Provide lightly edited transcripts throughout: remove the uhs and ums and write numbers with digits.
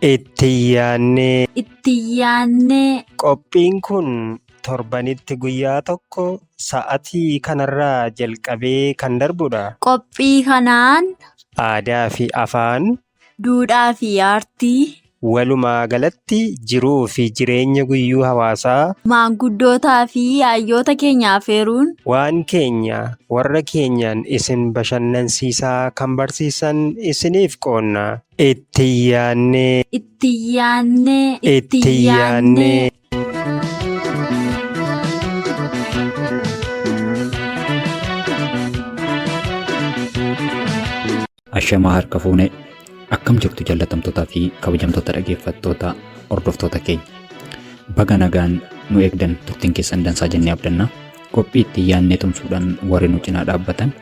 Itti yaannee. Itti yaannee. Qophiin kun torbanitti guyyaa tokko sa'atii kanarraa jalqabee kan darbudha. Qophii kanaan. Aadaa fi afaan. Duudhaa fi aartii. Walumaa galatti jiruu fi jireenya guyyuu hawaasaa. Maanguddootaa fi hayyoota keenya afeeruun. Waan keenya warra keenyaan isin bashannansiisaa kan barsiisan isiniif qoonna. Itti yaannee. Itti yaannee. Itti yaannee. Ashamaa harka fuune akkam jirtu jallatamtootaa fi kabajamtoota dhaggeeffattoota hordoftoota keenya. Baga nagaan nu eegdan turtiin keessan dansaa jennee abdanna. Qophii itti yaannee tumsuudhaan warri nu cinaa dhaabbatan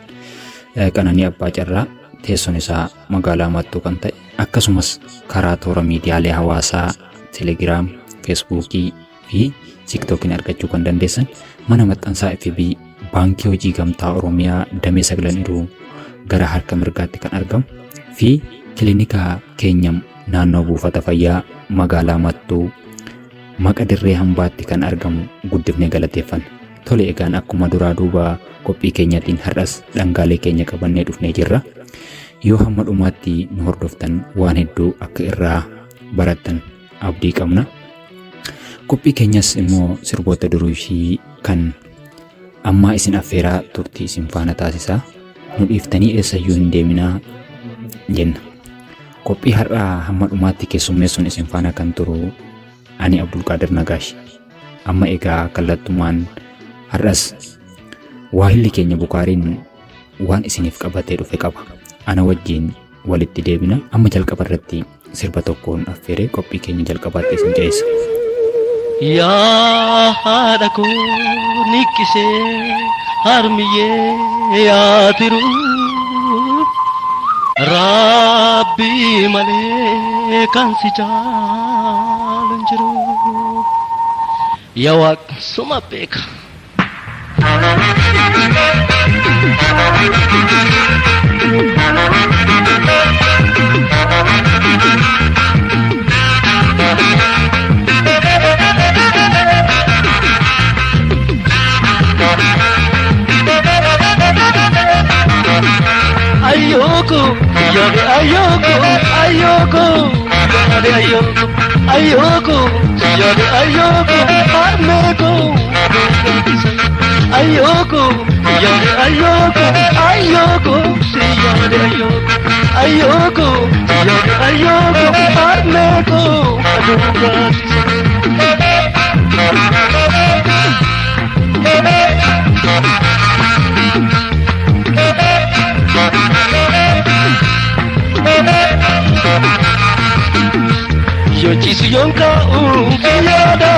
Qananii Abbaa Carraa teessoon isaa magaalaa Mattuu kan ta'e akkasumas karaa toora miidiyaalee hawaasaa Telegiraam, Feesbuukii fi Tiiktookiin argachuu kan dandeessan mana maxxansaa FB Baankii Hojii Gamtaa Oromiyaa damee Saglan Iruu gara harka mirgaatti kan argamu fi kilinika keenya naannoo buufata fayyaa magaalaa Mattuu maqa dirree hambaatti kan argamu guddifnee galateeffanna. Tole egaan akkuma duraa duuba qophii keenyatiin har'as dhangaalee keenya qabannee dhufnee jirra. Yoo hamma dhumaatti nu hordoftan waan hedduu akka irraa barattan abdii qabna. Qophii keenyas immoo sirboota durii fi kan ammaa isin affeeraa turtii isin faana taasisaa. Nu dhiiftanii eessayyuu hin deeminaa jenna. Qophii har'aa hamma dhumaatti keessummeessuun isin faana kan turu ani Abdulqaadir Nagaash. Amma egaa kallattumaan har'as waahilli keenya Bukaariin waan isiniif qabatee dhufe qaba. Ana wajjin walitti deebina. Amma jalqaba irratti sirba tokkoon affeeree qophii keenya jalqabaatti isin ce'isa. Yaa haadha koo niqqisee harmiyyee yaa tiruu Rabbii malee kan si caalu hin jiru. Yaa Waaq suma beeka. Ayyoko, yaade ayyoko, ayyoko, yaade ayyoko, ayyoko, yaade ayyoko, harmeeko. Ayyoko, yaade ayyoko, ayyoko, yaade ayyoko, ayyoko, yaade ayyoko, harmeeko. Aduugaatisa. Yoo ciisu yoon ka'u si yaada,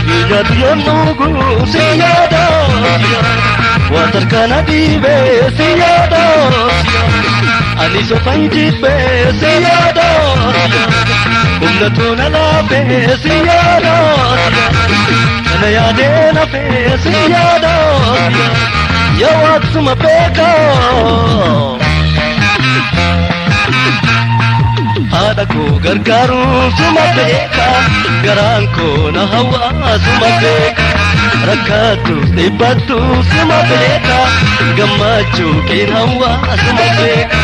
yoo nyaatu yoon dhugu si yaada, waan tarkaana dhiibee si yaada, ani sofan jibbee si yaada, humna toona laafee si yaada, kana yaadee nafee si yaada, yaa waaqsuma beekaa. Haadha koo gargaaruun suma beeka, garaan koo na hawwaa suma beeka, rakkattus dhibbattus suma beeka, gammachuu keen hawwaa suma beeka,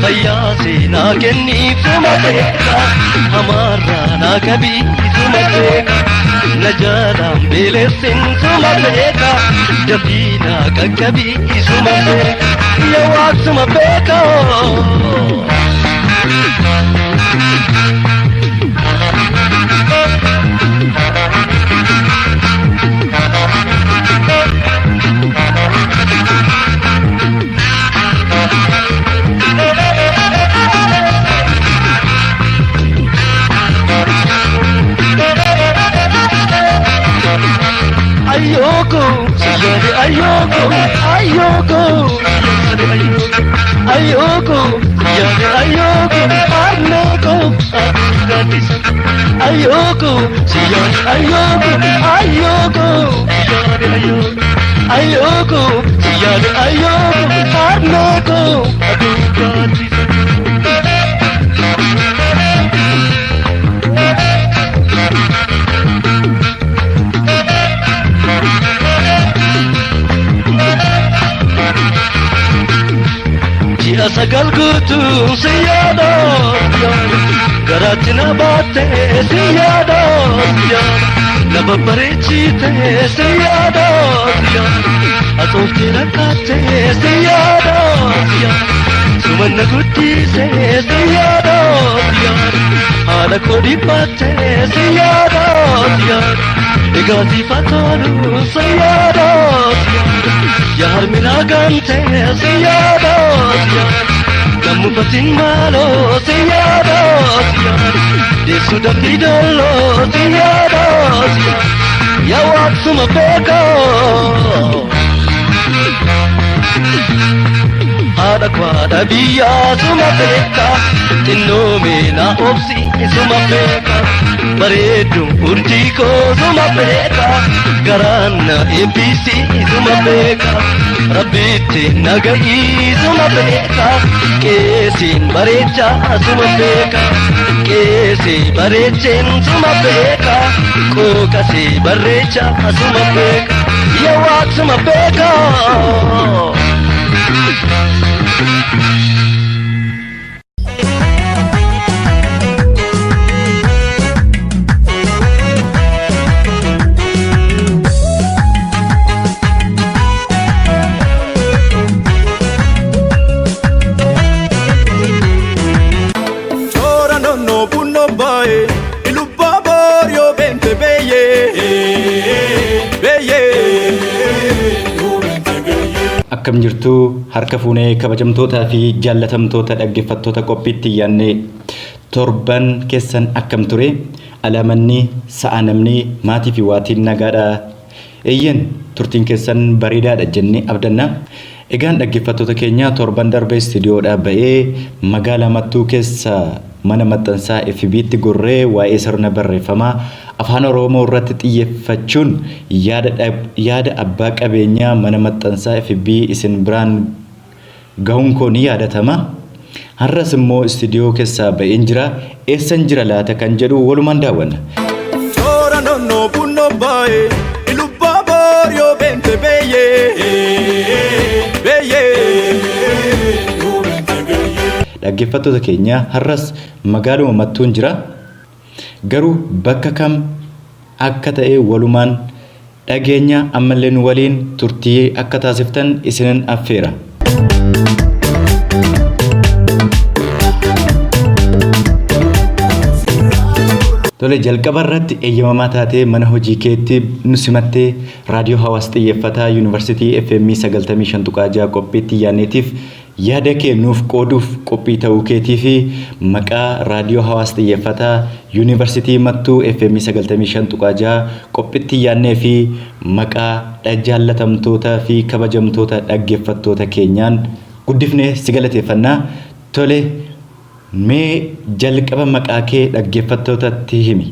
fayyaa seenaa kenniif suma beeka, hamaarraa naa qabii suma beeka, na jaalaan beelessin suma beeka, dafii naa qaqqabii suma beeka, yaa waaq suma beeka. Ayyoko, yaade ayyoko, ayyoko, yaade ayyoko, ayyoko, yaade ayyoko, harmeeko, aduugaatisa. Ayyoko, yaade ayyoko, ayyoko, yaade ayyoko, ayyoko, yaade ayyoko, harmeeko, aduugaatisa. Guutuu si yaada si yaada garaatti na baatte si yaada si yaada na babbareechite si yaada si yaada asoofte rakkaatte si yaada si yaada sumanna guddise si yaada si yaada haadha koo dhibbaatte si yaada si yaada egaa siif haa tolu si yaada si yaada yaa harmi gaante si yaada si yaada. Gammufatiin maaloo si yaada si yaada deessu dambii dalloo si yaada si yaada yaa waaqsuma beekaa. Haadha koo haadha biyyaa suma beekaa xinnoo na obsi suma beekaa bareedduu urjii koo suma beekaa garaan na eebbisi suma beekaa rabbiitti na ga'ii suma beekaa qeesiin bareechaa suma beekaa qeesii bareecheen suma beekaa qooqasii barreechaa suma beekaa yaa waaqsuma beekaa. Chora no no punno bae ilubba borio bente beye beye. Akkam jirtu harka fuunee kabajamtootaa fi jaallatamtoota dhaggeeffattoota qophiitti yaadne torban keessan akkam ture alaamanni sa'a namni maatii fi waatiin nagaadha. Eeyyan turtiin keessan bareedaadha jennee abdanna. Egaan dhaggeeffattoota keenya torban darbe istiidiyoodhaa ba'ee magaalaa Mattuu keessa mana maxxansaa FB'tti gorree waa'ee sirna barreeffamaa afaan Oromoo irratti xiyyeeffachuun yaada abbaa qabeenyaa mana maxxansaa FB isin biraan gahuun koo ni yaadatama. Har'as immoo istiidiyoo keessaa ba'een jira. Eessan jira laata kan jedhu walumaan daawwanna. Chora no no punno bae ilubba borio bente beye beye. Dhaggeeffattoota keenya har'as magaaluma Mattuun jira. Garuu bakka kam akka ta'e walumaan dhageenya ammallee nu waliin turtii akka taasiftan isinan affeera. Tole jalqaba irratti eeyyamamaa taatee mana hojii keetti nu simattee raadiyoo hawaasa xiyyeeffataa yuunivarsiitii FM 95.6 qophiitti yaadneetiif yaada kee nuuf qooduuf qophii ta'uu keetii fi maqaa raadiyoo hawaasa xiyyeeffataa yuunivarsiitii Mattuu FM 95.6 qophiitti yaadnee fi maqaa jaallatamtoota fi kabajamtoota dhaggeeffattoota keenyaan guddifnee si galateeffannaa. Tole mee jalqaba maqaa kee dhaggeeffattootatti himi.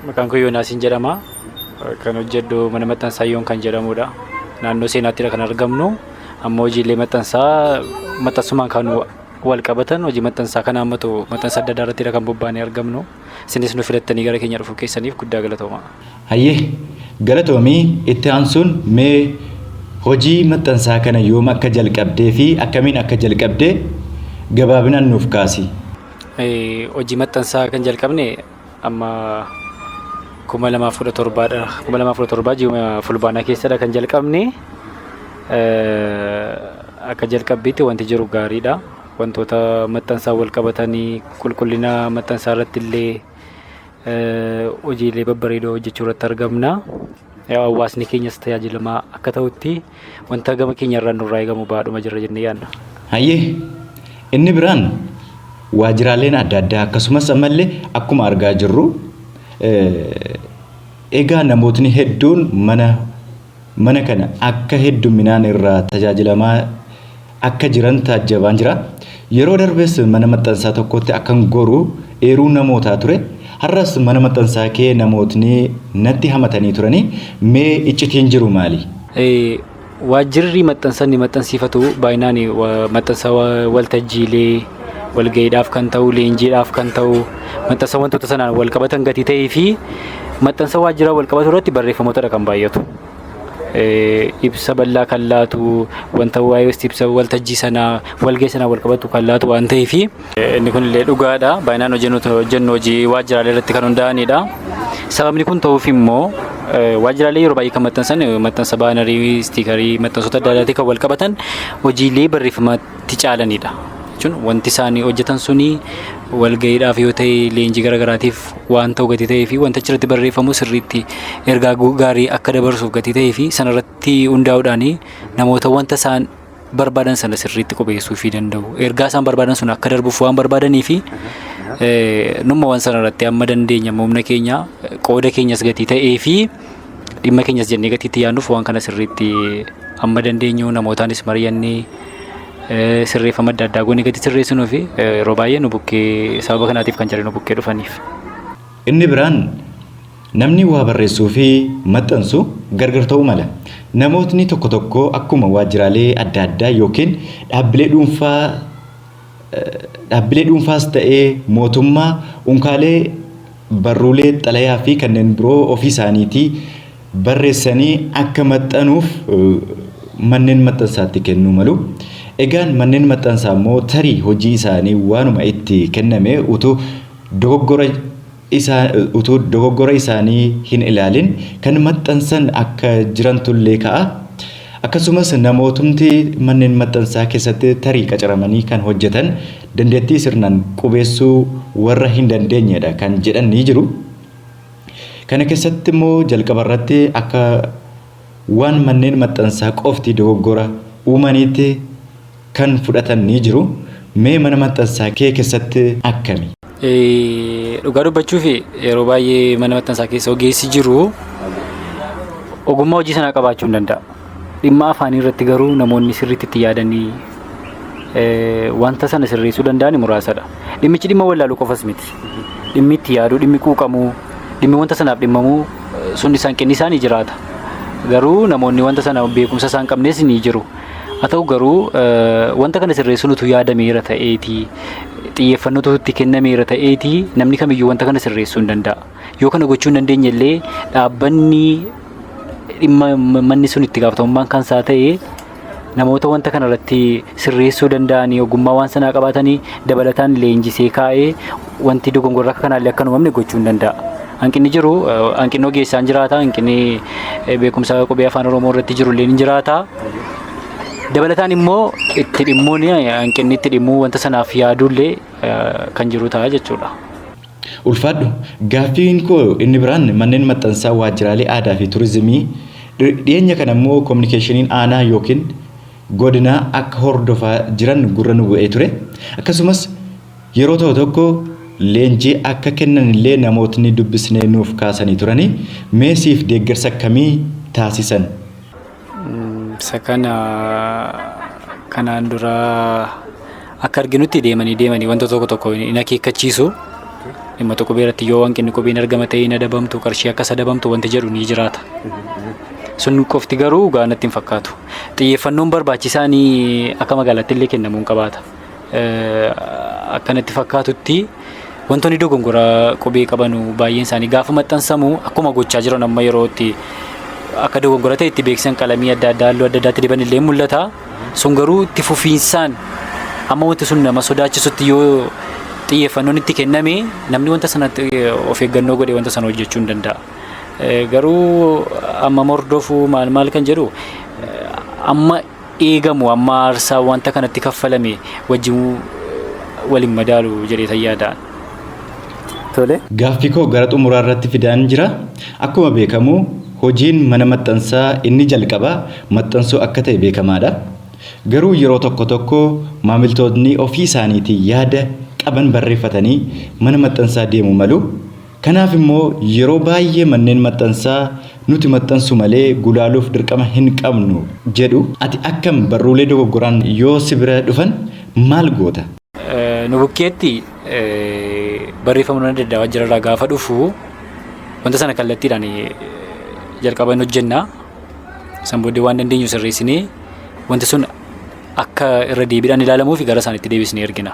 Maqaan koo Yoonaasiin jedhama. Kan hojjedhu mana maxxansaa Yoon kan jedhamudha. Naannoo seenaattidha kan argamnu. Amma hojiilee maxxansaa maxxansumaan kan wal qabatan hojii maxxansaa kan hammatu maxxansa adda addaa irrattidha kan bobbaanee argamnu. Isinis nu filattanii gara keenya dhufuu keessaniif guddaa galatooma. Hayyee galatoomii itti aansuun mee hojii maxxansaa kana yoom akka jalqabdee fi akkamiin akka jalqabdee gabaabinaan nuuf kaasi. Hojii maxxansaa kan jalqabne amma 2017dha. 2017 ji'a fulbaanaa keessadha kan jalqabne. Akka jalqabbiitti wanti jiru gaariidha. Wantoota maxxansaa wal qabatanii qulqullina maxxansaa irratti illee hojiilee babbareedoo hojjechuu irratti argamna. Hawaasni keenyas tajaajilamaa akka ta'utti wanta gama keenya irraa nurraa eegamu baadhuma jirra jennee yaadna. Hayyee inni biraan waajjiraaleen adda addaa akkasumas ammallee akkuma argaa jirru egaa namootni hedduun mana kana akka hedduminaan irraa tajaajilamaa akka jiran taajjabaan jira. Yeroo darbes mana maxxansaa tokkotti akkan goru eeruu namootaa ture. Har'as mana maxxansaa kee namootni natti hamatanii turanii mee iccitiin jiru maali? Waajjirri maxxansa inni maxxansiifatu baay'inaan maxxansa waltajjiilee walga'iidhaaf kan ta'u leenjiidhaaf kan ta'u maxxansa wantoota sanaan wal qabatan gatii ta'ee fi maxxansa waajjiraa wal qabatu irratti barreeffamootadha kan baay'atu. Ibsa bal'aa kan laatu, wanta waa'ee ibsa waltajjii sanaa, walgahii sanaa wal qabatu kan laatu waan ta'eef, inni kunillee dhugaadha. Baay'inaan hojjennu hojii waajjiraalee irratti kan hundaa'anidha. Sababni kun ta'uuf immoo waajjiraalee yeroo baay'ee kan maxxansan maxxansa baanarii, istiikarii, maxxansoota adda addaatiin kan wal qabatan hojiilee barreeffamaatti caalanidha. Jechuun wanti isaan hojjetan suni walga'iidhaaf yoo ta'e, leenjii garaagaraatiif waan ta'u gatii ta'ee fi wanta achirratti barreeffamu sirriitti ergaa gaarii akka dabarsuuf gatii ta'ee fi sanarratti hundaa'uudhaan namoota wanta isaan barbaadan sana sirriitti qubeessuu fi danda'u. Ergaa isaan barbaadan sun akka darbuuf waan barbaadanii fi numma waan sanarratti amma dandeenya, humna keenya, qooda keenyas gatii ta'ee fi dhimma keenyas jennee gatiitti yaadnuuf, waan kana sirriitti amma dandeenyu namootaanis mari'annee, sirreeffama adda addaa goonee gadi sirreessinuu fi yeroo baay'ee nu bukkee sababa kanaatiif kan jedhan nu bukkee dhufaniif. Inni biraan, namni waa barreessuu fi maxxansu gargar ta'uu mala. Namootni tokko tokko akkuma waajjiraalee adda addaa yookiin dhaabbilee dhuunfaas ta'ee mootummaa unkaalee barruulee, xalayaa fi kanneen biroo ofii isaaniitii barreessanii akka maxxanuuf manneen maxxansaatti kennuu malu. Egaan manneen maxxansaa immoo tarii hojii isaanii waanuma itti kenname utuu dogoggora isaanii hin ilaalin kan maxxansan akka jirantullee ka'a. Akkasumas namootumti manneen maxxansaa keessatti tarii qacaramanii kan hojjetan dandeettii sirnaan qubeessuu warra hin dandeenyedha kan jedhan ni jiru. Kana keessatti immoo jalqaba irratti akka waan manneen maxxansaa qofti dogoggora uumaniitti kan fudhatan ni jiru. Mee mana maxxansaa kee keessatti akkami? Dhugaa dubbachuuf, yeroo baay'ee mana maxxansaa keessa ogeessi jiru ogummaa hojii sanaa qabaachuu hin danda'a. Dhimma afaanii irratti garuu namoonni sirriitti itti yaadanii wanta sana sirreessuu danda'an muraasadha. Dhimmichi dhimma wallaaluu qofas miti. Dhimmi itti yaaduu, dhimmi quuqamuu, dhimmi wanta sanaaf dhimmamuu sun isaan qinni isaanii jiraata. Garuu namoonni wanta sana beekumsa isaan qabnes ni jiru. Haa ta'u garuu, wanta kana sirreessuun utuu yaadameera ta'eetii, xiyyeeffannoo itti kennameera ta'eetii, namni kamiyyuu wanta kana sirreessuu hin danda'a. Yoo kana gochuu hin dandeenye illee, dhaabbanni dhimma manni sun itti gaafatamummaan kan isaa ta'e namoota wanta kana irratti sirreessuu danda'anii, ogummaa waan sanaa qabaatanii dabalataan leenjisee kaa'ee wanti dogongorra akka kanaallee akka hin uumamne gochuu hin danda'a. Hanqinni jiru hanqinni ogeessaan jiraata, hanqinni beekumsa qubee Afaan Oromoo irratti jiru illee ni jiraata. Dabalataan immoo itti dhimmuun, hanqinni itti dhimmuu, wanta sanaaf yaaduullee kan jiru ta'a jechuudha. Ulfaadhu. Gaaffiin koo inni biraan, manneen maxxansaa waajjiraalee aadaa fi turizimii dhiyeenya kana immoo kominikeeshiniin aanaa yookiin godinaa akka hordofaa jiran gurra nu bu'ee ture. Akkasumas yeroo tokko tokko leenjii akka kennan illee namootni dubbisnee nuuf kaasanii turanii, mee siif deeggarsa akkamii taasisan? Isa kana kanaan dura akka arginutti deemanii deemanii wanta tokko tokko hin akeekkachiisu. Dhimma tokko biratti yoo hanqinni qubeen argama ta'e hin adabamtu, qarshii akkas adabamtu wanti jedhu ni jiraata. Sun qofti garuu gaa natti hin fakkaatu. Xiyyeeffannoon barbaachisaan akka magaalaatti illee kennamuu hin qabaata. Akka natti fakkaatutti, wantoonni dogongora qubee qabanu baay'een isaanii gaafa maxxansamu akkuma gochaa jiran amma yeroo itti akka dogongora ta'e itti beeksisan, qalamii adda addaa, halluu adda addaatti diban illee mul'ata. Sun garuu itti fufiinsaan amma wanti sun nama sodaachisutti yoo xiyyeeffannoon itti kenname, namni wanta sanatti of eeggannoo godhee wanta sana hojjechuu hin danda'a. Garuu amma hordofuu maal maal kan jedhu, amma eegamu, amma aarsaa wanta kanatti kaffalame wajjin waliin madaalu jedhee yaadaan. Tole. Gaaffii koo gara xumuraa irratti fidaan jira. Akkuma beekamu hojiin mana maxxansaa inni jalqabaa maxxansuu akka ta'e beekamaadha. Garuu yeroo tokko tokko maamiltoonni ofii isaaniitiin yaada qaban barreeffatanii mana maxxansaa deemuu malu. Kanaaf immoo yeroo baay'ee manneen maxxansaa nuti maxxansu malee gulaaluuf dirqama hin qabnu jedhu. Ati akkam, barruulee dogoggoraan yoo si bira dhufan maal goota? Nu bukkeetti barreeffamni adda addaa waajjirarraa gaafa dhufu wanta sana kallattiidhaan jalqaba hin hojjenna. San booddee waan dandeenyu sirreessinee wanti sun akka irra deebiidhaan ilaalamuuf gara isaaniitti deebisnee ergina.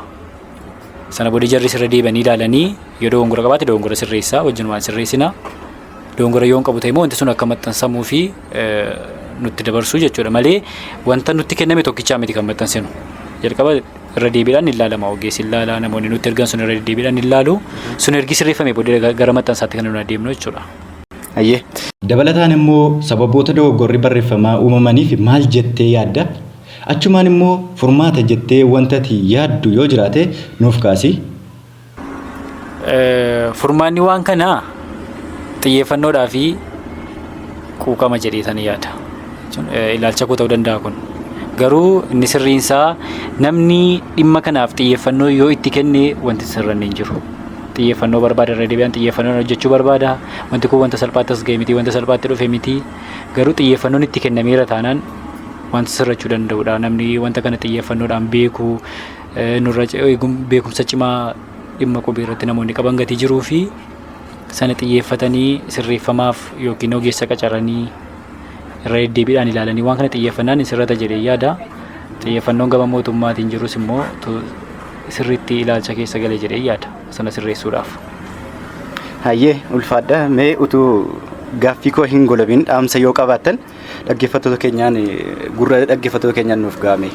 Sana booddee jarris irra deebi'anii ilaalanii yoo dogongora qabaate dogongora sirreessaa, wajjinumaan sirreessina. Dogongora yoo hin qabu ta'e immoo wanti sun akka maxxansamuu fi nutti dabarsu jechuudha malee wanta nutti kenname tokkichaa miti kan maxxansinu. Jalqaba irra deebiidhaan ni ilaalama, ogeessi ilaala, namoonni nutti ergan sun irra deddeebiidhaan ni ilaalu, sun ergi sirreeffame booddee gara maxxansaatti kan nuti adeemnu jechuudha. Hayyee. Dabalataan immoo sababoota dogoggorri barreeffamaa uumamaniif maal jettee yaadda? Achumaan immoo furmaata jettee wanta ati yaaddu yoo jiraate nuuf kaasi. Furmaanni waan kanaa xiyyeeffannoodhaa fi quuqama jedheetan yaada. Ilaalcha koo ta'uu danda'a kun. Garuu inni sirriinsaa namni dhimma kanaaf xiyyeeffannoo yoo itti kenne wanti sirranne hin jiru. Xiyyeeffannoo barbaada, irra deebi'aan xiyyeeffannoon hojjechuu barbaada. Wanti kun wanta salphaatti as ga'e miti, wanta salphaatti dhufe miti. Garuu xiyyeeffannoon itti kennameera taanaan wanta sirrachuu danda'udha. Namni wanta kana xiyyeeffannoodhaan beeku nurra beekumsa cimaa dhimma qubee irratti namoonni qaban gatii jiruu fi sana xiyyeeffatanii sirreeffamaaf yookiin ogeessa qacaranii irra deddeebiidhaan ilaalanii waan kana xiyyeeffannaan hin sirrata jedhee yaada. Xiyyeeffannoon gama mootummaatiin jirus immoo sirriitti ilaalcha keessa gale jedhee yaada sana sirreessuudhaaf. Hayyee, ulfaadha. Mee utuu gaaffii koo hin golabin dhaamsa yoo qabaattan dhaggeeffattoota keenyaan, gurra dhaggeeffattoota keenyaan nuuf ga'ame.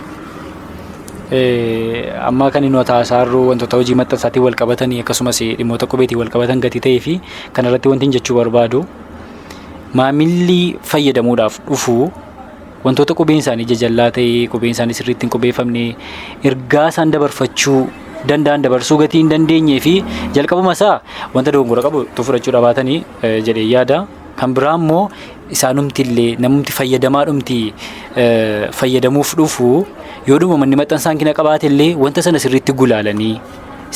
Amma kan inni taasisaa wantoota hojii maxxansaatiin wal qabatanii akkasumas dhimmoota qubeetiin wal qabatan gatii ta'ee fi kanarratti wanti jechuu barbaadu, maamilli fayyadamuudhaaf dhufu wantoota qubeen isaanii jajallaa ta'e, qubeen isaanii sirriitti hin qubeeffamne, ergaa isaan dabarfachuu danda'an dabarsuu gatii hin dandeenyee fi jalqabuma isaa wanta dogongora qabu utuu fudhachuu dhabaatanii jedhee yaada. Kan biraa immoo isaanumti illee, namumti fayyadamaa dhumti fayyadamuuf dhufu, yoodhuma manni maxxansaa hanqina qabaate illee wanta sana sirriitti gulaalanii,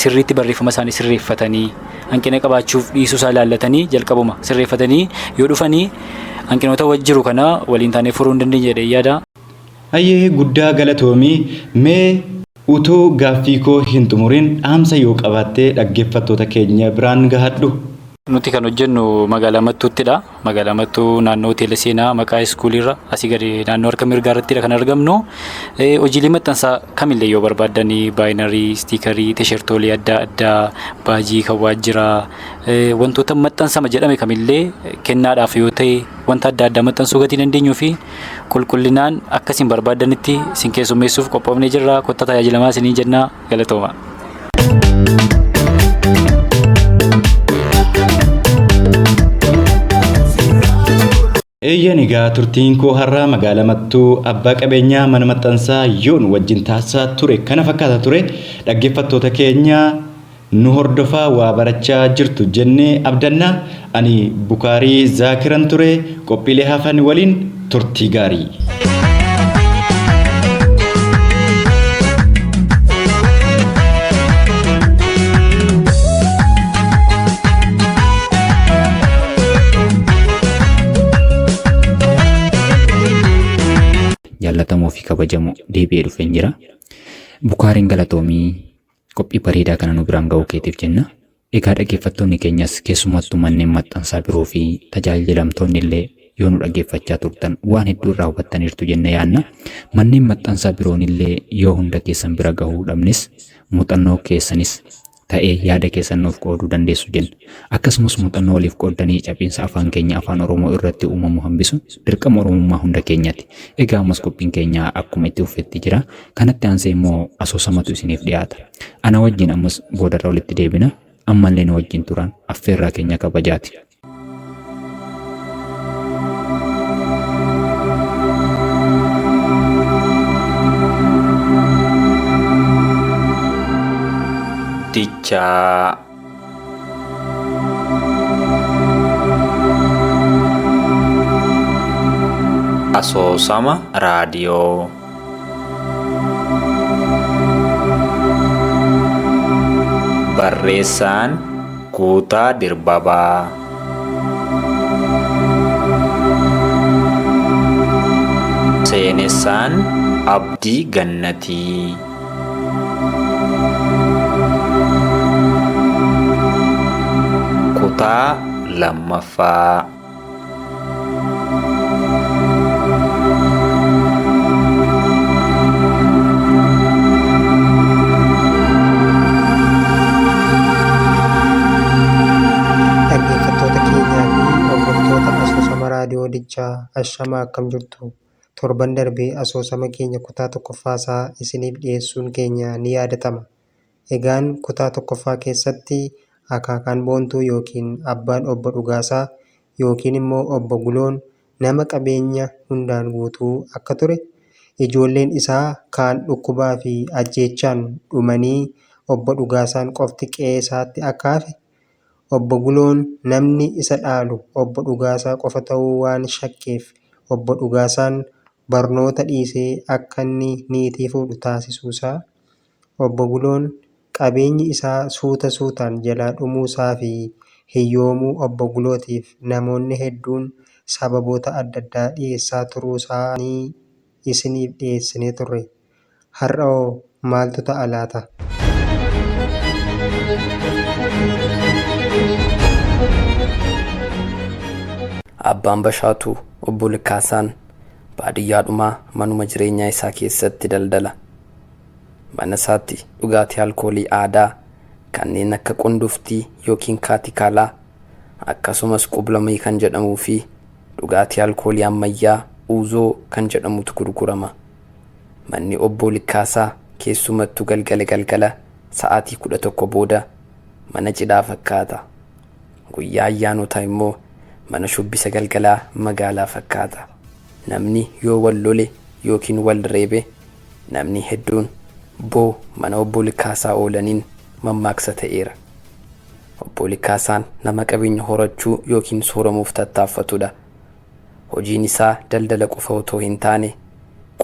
sirriitti barreeffama isaanii sirreeffatanii, hanqina qabaachuuf dhiisuu isaa ilaallatanii, jalqabuma sirreeffatanii yoo dhufanii hanqinoota jiru kana waliin taanee furuu hin dandeenya jedhee yaada. Hayyee, guddaa galatoomii. Mee utuu gaaffii koo hin xumurin dhaamsa yoo qabaattee dhaggeeffattoota keenya biraan gahadhu. Nuti kan hojjennu magaalaa Mattuuttidha. Magaalaa Mattuu naannoo Hoteela Seenaa maqaa iskuulirra asii gadi naannoo harka mirgaa irrattidha kan argamnu. Hojiilee maxxansaa kamillee yoo barbaaddanii, baayinarii, istiikarii, tishertoolee adda addaa, baajii kan waajjiraa, wantoota maxxansama jedhame kamillee, kennaadhaaf yoo ta'e wanta adda addaa maxxansuu gatii dandeenyuu fi qulqullinaan akka isin barbaaddanitti isin keessummeessuuf qophoofnee jirra. Kottaa tajaajilamaa isiniin jennaa, galatooma. Eeyyan, egaa turtiin koo har'aa magaalaa Mattuu abbaa qabeenyaa mana maxxansaa Yoon wajjin taasisaa ture kana fakkaata ture. Dhaggeeffattoota keenya, nu hordofaa waa barachaa jirtu jennee abdanna. Ani Bukaarii Zaakiran ture, qophiilee hafan waliin turtii gaarii. Jaallatamoo fi kabajamoo, deebi'ee dhufeen jira. Bukaariin galatoomii, qophii bareedaa kana nu biraan ga'uu keetiif jenna. Egaa dhaggeeffattoonni keenyas, keessumattuu manneen maxxansaa biroo fi tajaajilamtoonni illee yoo nu dhaggeeffachaa turtan waan hedduu irraa hubattaniirtu jennee yaadna. Manneen maxxansaa biroon illee yoo hunda keessan bira gahuu dhabnes muuxannoo keessanis ta'ee yaada keessan nuuf qooduu dandeessu jenna. Akkasumas muuxannoo waliif qooddanii caphiinsa afaan keenya Afaan Oromoo irratti uumamu hambisu dirqama Oromummaa hunda keenyati. Egaa ammas qophiin keenya akkuma itti fufetti jira. Kanatti aansee immoo asoosamatu isiniif dhiyaata. Ana wajjin ammas boodarra walitti deebina. Ammallee nu wajjin turan affeerraa keenya kabajaati. Dichaa. Asoosama raadiyoo. Barreessaan Guutaa Dirbabaa. Seenessaan Abdii Gannatii. Kutaa 2ffaa. Dhaggeeffattoota keenyaa fi hordoftoota Asoosama Raadiyoo Dichaa, ashamaa, akkam jirtu? Torban darbe asoosama keenya kutaa tokkoffaasaa isiniif dhiyeessuun keenya ni yaadatama. Egaan kutaa tokkoffaa keessatti akaakaan Boontuu yookiin abbaan obbo Dhugaasaa yookiin immoo obbo Guloon nama qabeenya hundaan guutuu akka ture, ijoolleen isaa kaan dhukkubaa fi ajjeechaan dhumanii obbo Dhugaasaan qofti qe'ee isaatti akka hafe, obbo Guloon namni isa dhaalu obbo Dhugaasaa qofa ta'uu waan shakkeef obbo Dhugaasaan barnoota dhiisee akka inni niitii fuudhu taasisuusaa, obbo Guloon qabeenyi isaa suuta suutaan jalaa dhumuusaafi hiyyoomuu obbo Gulootiif namoonni hedduun sababoota adda addaa dhiyeessaa turuusaanii isiniif dhiyeessinee turre. Har'ahoo maaltu ta'a laata? Abbaan Bashaatuu obbo Likkaasaan baadiyyaadhumaa manuma jireenyaa isaa keessatti daldala. Mana isaatti dhugaatii alkoolii aadaa kanneen akka qunduftii yookiin kaatikaalaa akkasumas qublamii kan jedhamuu fi dhugaatii alkoolii ammayyaa uuzoo kan jedhamutu gurgurama. Manni obbo Likkaasaa keessumattuu galgala galgala sa'aatii 11 booda mana cidhaa fakkaata. Guyyaa ayyaanotaa immoo mana shubbisa galgalaa magaalaa fakkaata. Namni yoo wal lole yookiin wal reebe namni hedduun boo mana obbo Likkaasaa oolaniin mammaaksa ta'eera. Obbo Likkaasaan nama qabeenya horachuu yookiin sooramuuf tattaaffatudha. Hojiin isaa daldala qofa otoo hin taane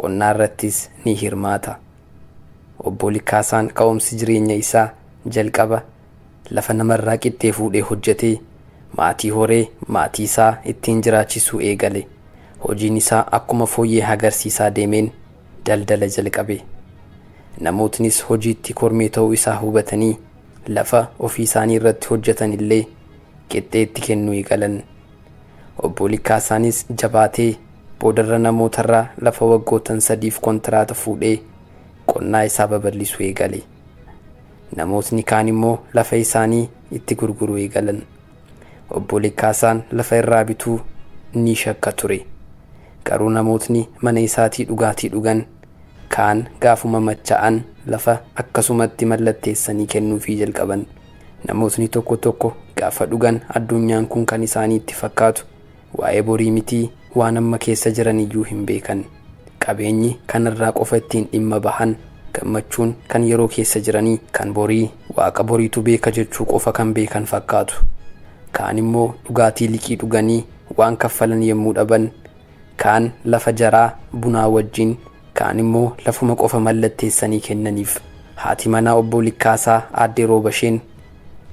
qonnaa irrattis ni hirmaata. Obbo Likkaasaan ka'umsi jireenya isaa jalqaba lafa namarraa qixxee fuudhee hojjetee maatii horee maatii isaa ittiin jiraachisuu eegale. Hojiin isaa akkuma fooyyee agarsiisaa deemeen daldala jalqabe. Namootnis hojiitti kormee ta'uu isaa hubatanii lafa ofii isaanii irratti hojjetan illee qixxeetti kennuu eegalan. Obbo Likkaasaanis jabaatee boodarra namootarraa lafa waggootan sadiif kontiraata fuudhee qonnaa isaa babal'isuu eegale. Namootni kaan immoo lafa isaanii itti gurguruu eegalan. Obbo Likkaasaan lafa irraa bituu ni shakka ture. Garuu namootni mana isaatii dhugaatii dhugan kaan gaafuma machaa'an lafa akkasumatti mallatteessanii kennuufii jalqaban. Namootni tokko tokko gaafa dhugan addunyaan kun kan isaaniitti fakkaatu waa'ee borii mitii waan amma keessa jiran iyyuu hin beekan. Qabeenyi kanarraa qofa ittiin dhimma bahan gammachuun kan yeroo keessa jiranii kan borii waaqa boriitu beeka jechuu qofa kan beekan fakkaatu. Kaan immoo dhugaatii liqii dhuganii waan kaffalan yommuu dhaban kaan lafa jaraa bunaa wajjin kaan immoo lafuma qofa mallatteessanii kennaniif. Haati manaa obbo Likkaasaa aadde Roobasheen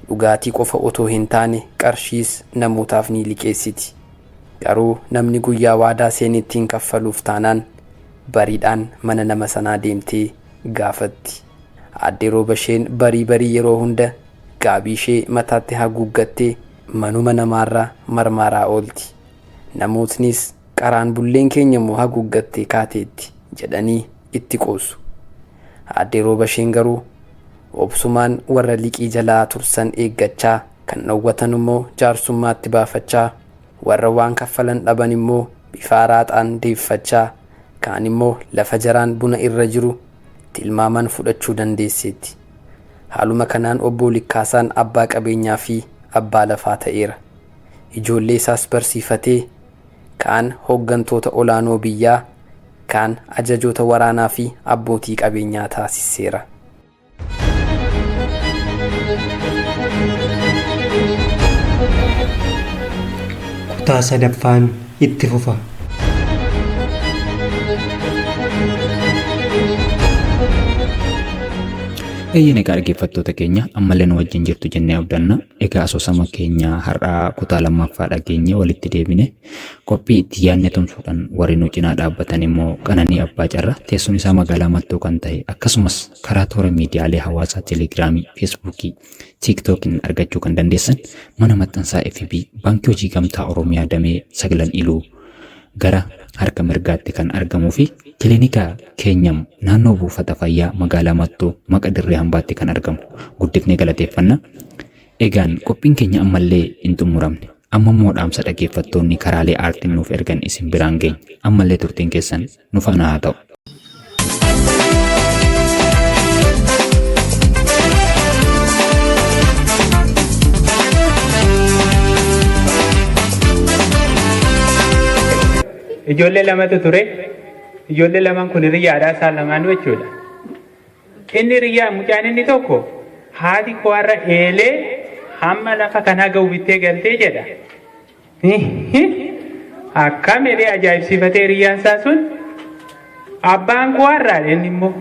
dhugaatii qofa otoo hin taane qarshiis namootaaf ni liqeessiti. Garuu namni guyyaa waadaa seenettiin kaffaluuf taanaan bariidhaan mana nama sanaa deemtee gaafatti. Aadde Roobasheen barii barii yeroo hunda gaabii ishee mataatti haguuggattee manuma namaarraa marmaraa oolti. Namootnis qaraan bulleen keenya immoo haguuggattee kaateetti jedhanii itti qoosu. Aadde Roobasheen garuu obsumaan warra liqii jalaa tursan eeggachaa kan dhowwatan immoo jaarsummaatti baafachaa warra waan kaffalan dhaban immoo bifa raaxaan deeffachaa kaan immoo lafa jaraan buna irra jiru tilmaaman fudhachuu dandeesseetti. Haaluma kanaan obbo Likkaasaan abbaa qabeenyaa fi abbaa lafaa ta'eera. Ijoollee isaas barsiifatee kaan hooggantoota olaanoo biyyaa kaan ajajoota waraanaa fi abbootii qabeenyaa taasiseera. Kutaa sadaffaan itti fufa. Eeyyeen egaa dhaggeeffattoota keenya ammallee nu wajjin jirtu jennee abdanna. Egaa asoosama keenya har'aa kutaa lammaffaa dhageenye walitti deebine qophii itti yaadne tumsuudhaan warri nu cinaa dhaabbatan immoo Qananii Abbaa Carraa teessoon isaa magaalaa Mattuu kan ta'e akkasumas karaa toora miidiyaalee hawaasaa Telegiraamii, Feesbuukii, Tiiktookiin argachuu kan dandeessan mana maxxansaa FB Baankii Hojii Gamtaa Oromiyaa Damee Saglan Iluu gara harka mirgaatti kan argamuu fi kilinika keenyam naannoo buufata fayyaa magaalaa Mattuu maqa dirree hambaatti kan argamu guddifnee galateeffanna. Egaan qophiin keenya ammallee hin xumuramne. Amma immoo dhaamsa dhaggeeffattoonni karaalee aartiin nuuf ergan isin biraan geenya. Ammallee turtiin keessan nu faana haa ta'u. Ijoollee lamatu ture. Ijoollee lamaan kun hiriyyaadha isaan lamaanuu jechuudha. Inni hiriyyaa mucaan inni tokko haati koo har'a eelee hamma lafa kanaa ga'u bittee galtee jedha. Akkam jedhee ajaa'ibsiifatee hiriyyaan isaa sun abbaan koo har'aa inni immoo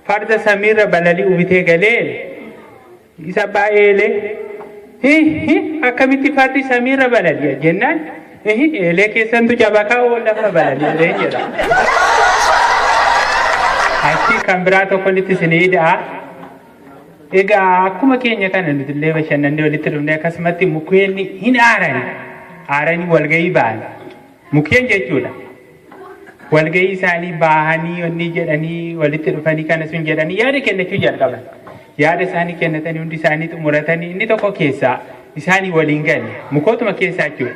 farda samiirra balali'u bitee galee isa abbaa eelee akkamitti fardi samiirra balali'a jennaan eelee keessantu cabakaa oo lafa balali'a jedha. Achi kan biraa tokko itti isin hidhaa. Egaa akkuma keenya kana nuti illee bashannannee walitti dhufne akkasumatti mukkeen hin aarani. Aaranii walgahii ba'an. Mukkeen jechuudha. Walgahii isaanii bahanii onni jedhanii walitti dhufanii kana sun jedhanii yaada kennachuu jalqaban. Yaada isaanii kennatanii hundi isaanii xumuratanii inni tokko keessaa isaanii waliin galle mukootuma keessaa jechuudha.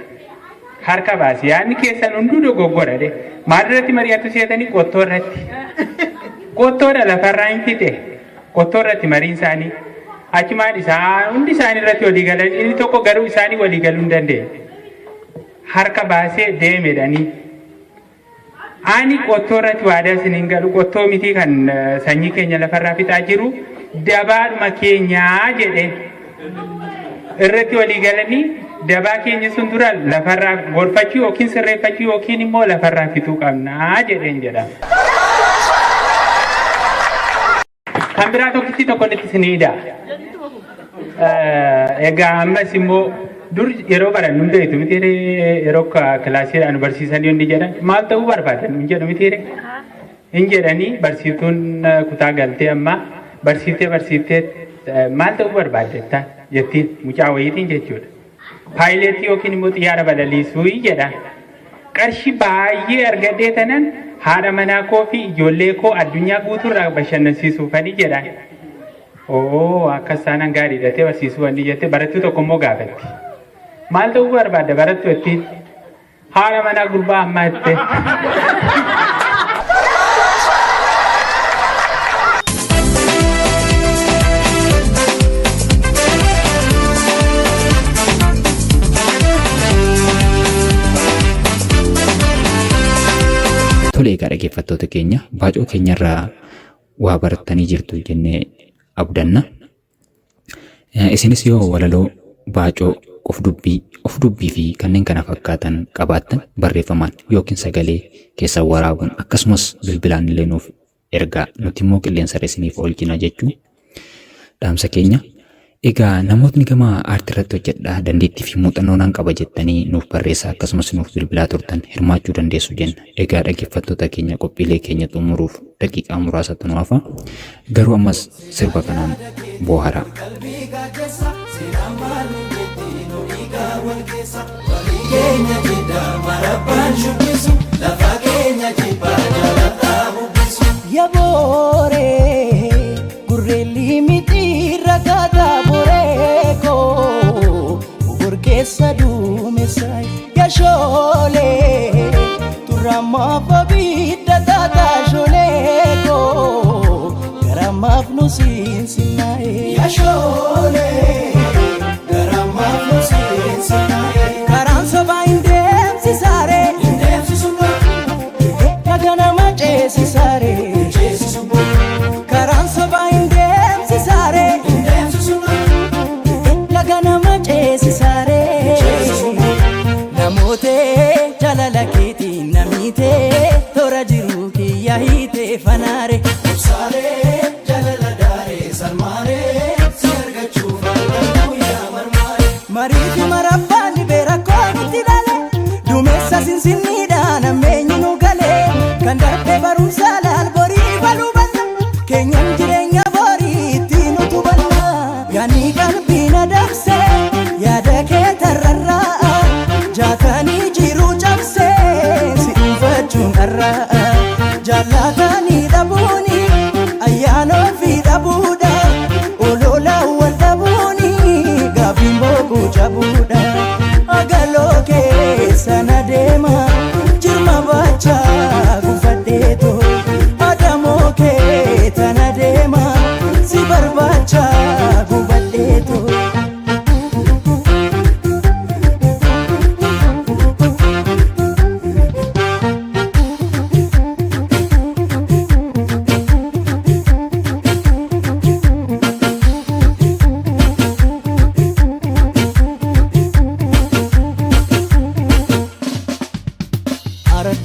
Harka baase yaadni keessan hunduu dogoggora de. Maal irratti mari'atu seetanii qottoo irratti. Qottoodha lafarraa hin fixe. Qottoo irratti mariin isaanii. Achumaan isaan hundi isaanii irratti walii galan inni tokko garuu isaanii walii galuu hin dandeenye. Harka baasee deemedhanii. Ani qottoo irratti waadaa isin hin galu qottoo miti kan sanyii keenya lafarraa fixaa jiru dabaadhuma keenyaa jedhe irratti walii galanii dabaa keenya sun dura lafarraa gorfachuu yookiin sirreeffachuu yookiin immoo lafarraa fixuu qabnaa jedheen jedha. Kan biraa tokkitti tokko itti isin hidha. Egaa ammas immoo dur yeroo barannu hin beektu miti yeroo kilaasiidhaan nu barsiisanii hundi jedhan maal ta'uu barbaadan hin jedhu miti hin jedhanii barsiiftuun kutaa galtee amma barsiiftee barsiiftee maal ta'uu barbaadde jettiin mucaa wayiitiin jechuudha. Paayileetii yookiin immoo xiyyaara balaliisuu jedha. Qarshii baay'ee argadhee tanan haadha manaa koo fi ijoollee koo addunyaa guutuurraa bashannansiisuufani jedha. Oo akkas taanaan gaariidha ta'e barsiisuu wanni jette barattuu tokko immoo gaafatti. Maal ta'uu barbaadda barattuu ittiin? Haadha manaa gurbaa ammaa jette. Tole egaa dhaggeeffattoota keenya baacoo keenyarraa waa barattanii jirtu jennee abdanna. Isinis yoo walaloo baacoo qofdubbii, ofdubbii fi kanneen kana fakkaatan qabaattan barreeffamaan yookiin sagalee keessan waraabuun akkasumas bilbilaan illee nuuf ergaa nuti immoo qilleensarra isiniif oolchina jechuu dhaamsa keenya. Egaa namootni gama aartii irratti hojjedha dandeettii fi muuxannoo nan qaba jettanii nuuf barreessaa akkasumas nuuf bilbilaa turtan hirmaachuu dandeessu jenna. Egaa dhaggeeffattoota keenya qophiilee keenya xumuruuf daqiiqaa muraasatu nu hafa. Garuu ammas sirba kanaan booharaa. Yabooree gurreelli miti rakkata boreeko ogorkeessa duumessa yashoolee turamaaf abidda taataa shooleeko garamaaf nu siinsinaaye yashoolee garamaaf nu siinsinaaye karaan sobaa hin deemsisaare hin deemsisuma laga nama ceesisaare karaan sobaa hin deemsisaare hin deemsisuma laga nama ceesisaare namoota jaalala keetiin namiite toora jiru kiyya hiite fanaare. Obsaalee jaalala daaree sarmaaree si argachuuf halkan guyyaa marmaare. Mariifi marabbaan dhibee rakkoo nutti dhale duumessa sinsinniidhaan ammeenyi nu gale kan darbe barumsa laal borii baluu banna keenyan jireenya borii ittiin utubanna yaadni qalbii na dabse yaada kee tarrarraa jaatanii jiruu cabse si dhuunfachuun dharraa jaallatanii dhabuuni ayyaana ofii dhabuudha olola wal dhabuuni gaafiin boquu cabuudha.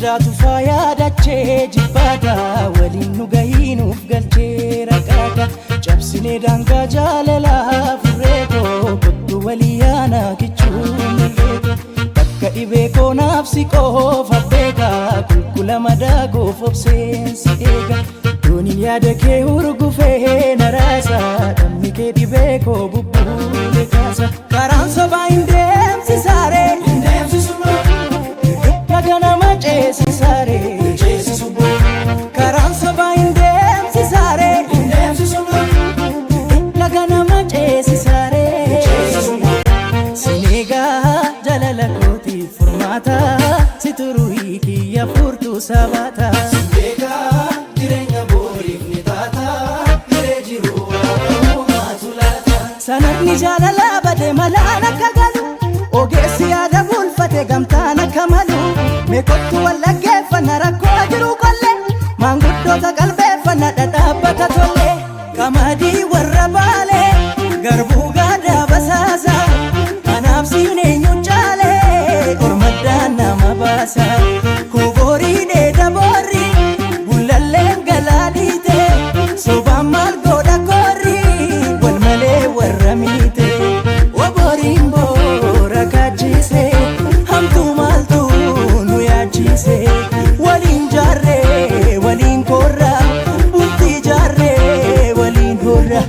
Fardaa tufaa yaadachee jibbaata waliin nu gahii nuuf galchee raqaata cabsinee daangaa jaalalaa furree koo kottu walii yaana kichuu mirree koo takka dhibee koo naaf si qofa beeka qulqulla madaa koof obseen si eega dooniin yaada kee hurgufee na raasa dhamni kee dhibee koo bubbuule kaasa karaan sobaa hin deemsisaaree hin deemsisu laga nama ceesisaaree karaan sobaa hin deemsisaaree hin deemsisu laga nama ceesisaaree sineegaa jalala kootiif furmaata si turuu kiyya furtuu sabaata. Sineegaa jireenya booriif ni taata hiree jiru uumaatu laata. Sanadni jaalalaa bade malaan akka galu ogeessi yaada bulfate gamtaan akka malu meekottu wallaggeeffanna rakkoo jiru qolle maanguddoota qalbeeffanna dhadhaabbata tolle qamadii warra baale garbuu gaadaa basaasa anaaf siin eenyu caale ormaddaan nama baasa koborii dheeda boorri bullalleen galaadhiite sobaan maal godha koorri wal malee warra miite oboriin boora kaachise hamtuu maaltu nu yaachise waliin jaarree waliin korra bultii jaarree waliin horra.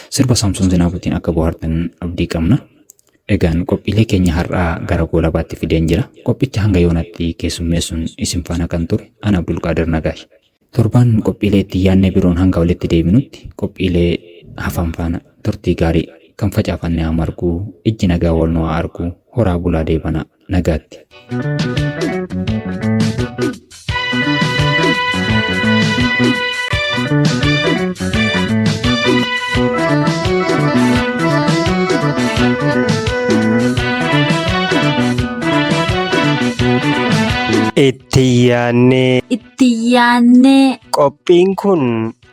Sirba Saamsoon Zinaabuutiin akka bohaartan abdii qabna. Egaan qophiilee keenya har'aa gara goolabaatti fideen jira. Qophicha hanga yoonaatti keessummeessuun isin faana kan ture ana Abdulqaadir Nagaash. Torbaan qophiilee itti yaadnee biroon hanga walitti deebinutti qophiilee hafan faana turtii gaarii kan facaafanne haa marguu ijji nagaa wal nu haa arguu horaa bulaa deebanaa nagaatti. Itti yaannee Itti yaannee qophiin kun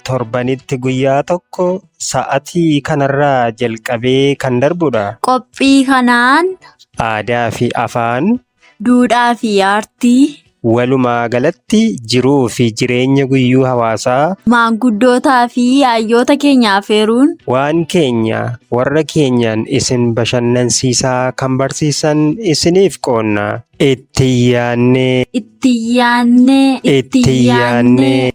torbanitti guyyaa tokko sa'atii kanarraa jalqabee kan darbudha. Qophii kanaan Aadaa fi afaan duudhaa fi aartii walumaa galatti jiruu fi jireenya guyyuu hawaasaa maanguddootaa fi hayyoota keenya afeeruun waan keenya warra keenyaan isin bashannansiisaa kan barsiisan isiniif qoonna. Itti yaannee itti yaannee itti yaannee.